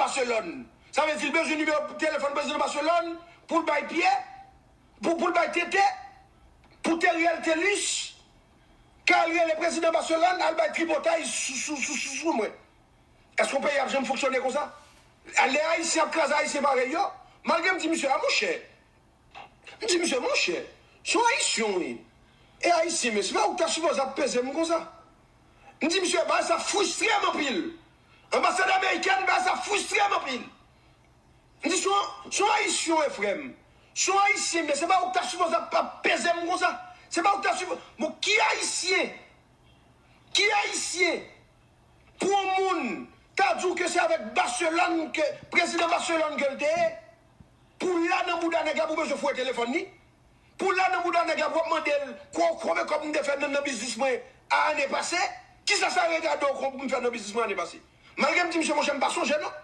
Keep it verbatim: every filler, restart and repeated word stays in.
Barcelone. Sa vle di l bezwen nimewo telefòn prezidan Barcelone pou l bay pye, pou, pou l bay tete, pou Theriel Thelus, ka al rele prezidan Barcelone, al bay tripotay sou, sou, sou, sou, sou mwen. Èske yon peyi ap janm fonksyone konsa? Lè Ayisyen ap kraze Ayisyen parèy yo, malgre m di misye, a monchè, m di misye, monchè, se yon Ayisyen w ye. E Ayisyen, men se pa ou k ta sipoze ap peze m konsa. M di misye, bagay sa fristre m anpil. Anbasad amerikèn, bagay sa fristre m anpil. M di, se yon, se yon Ayisyen w ye, frè m. Se yon Ayisyen, men se pa ou k ta sipoze ap, ap peze m konsa. Se pa ou k ta sipoze. Bon, ki Ayisyen? Ki Ayisyen? Pou yon moun ta di w ke se avèk Barcelone ke, prezidan Barcelone ke l te ye, pou l la nan bouda nèg la, pou w bezwen foure telefòn li, pou l la nan bouda nèg la, pou w ap mande l, "Kon-, konbyen kòb m te fè nan, nan biznis mwen ane pase? Kisa sa regade w kon pou m fè nan biznis mwen ane pase?" Malgre m di misye, monchè, m pa sonje non.